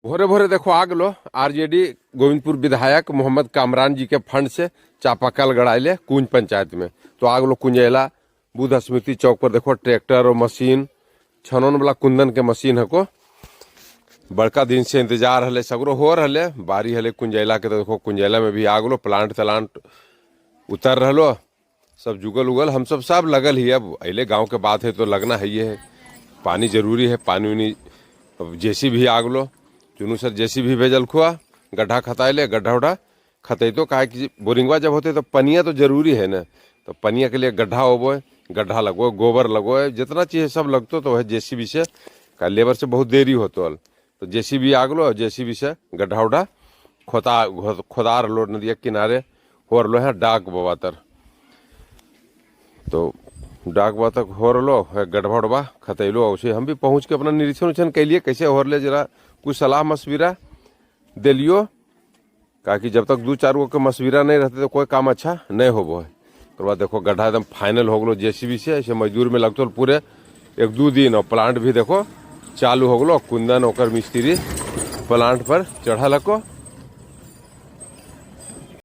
भोरे भोरे देखो आ गलो आरजेडी गोविंदपुर विधायक मोहम्मद कामरान जी के फंड से चापाकल गड़ाइले कुंज पंचायत में। तो आ गलो कुंजैला बुद्ध स्मृति चौक पर। देखो ट्रैक्टर और मशीन छनौन वाला कुंदन के मशीन है को बड़का दिन से इंतजार हले, सगरो हो रहे बारी हले कुंजैला के। तो देखो कुंजैला में भी आ गलो, प्लांट तलांट उतर रहो, सब जुगल उगल हम सब सब लगल ही। अब अले गांव के बात है तो लगना है, ये है पानी जरूरी है, पानी उनी। अब जैसी भी आ गलो चुनू सर जैसी भी भेजल खुआ गड्ढा खताइले, गड्ढा उड्ढा खतैतो काहे कि बोरिंगवा जब होते तो पनिया तो जरूरी है ना, तो पनिया के लिए गड्ढा होबो, गड्ढा लगो, गोबर लगो, जितना चीज़ है सब लगतो। तो वह जेसीबी से का लेबर से बहुत देरी होतो हल, तो जेसीबी आ गलो, जेसीबी से गड्ढा उड्ढा खोता खोदा रलो नदिया किनारे हो रलो है डाक बाबा तर। तो डाक बाबा तक हो रलो है गड्ढा उड्ढा खतैलो। उसे हम भी पहुंच के अपना निरीक्षण उरीक्षण कैलिए कैसे हो रले, जरा कुछ सलाह मशविरा दिलियो, काहे जब तक 2-4 गो के मशविरा नहीं रहते तो कोई काम अच्छा नहीं होबो है। ओकर बाद देखो गड्ढा एकदम फाइनल हो गलो जेसीबी से, ऐसे मजदूर में लगतो पूरे 1-2 दिन। और प्लांट भी देखो चालू हो गलो, कुंदन ओकर मिस्त्री प्लांट पर चढ़ा लको।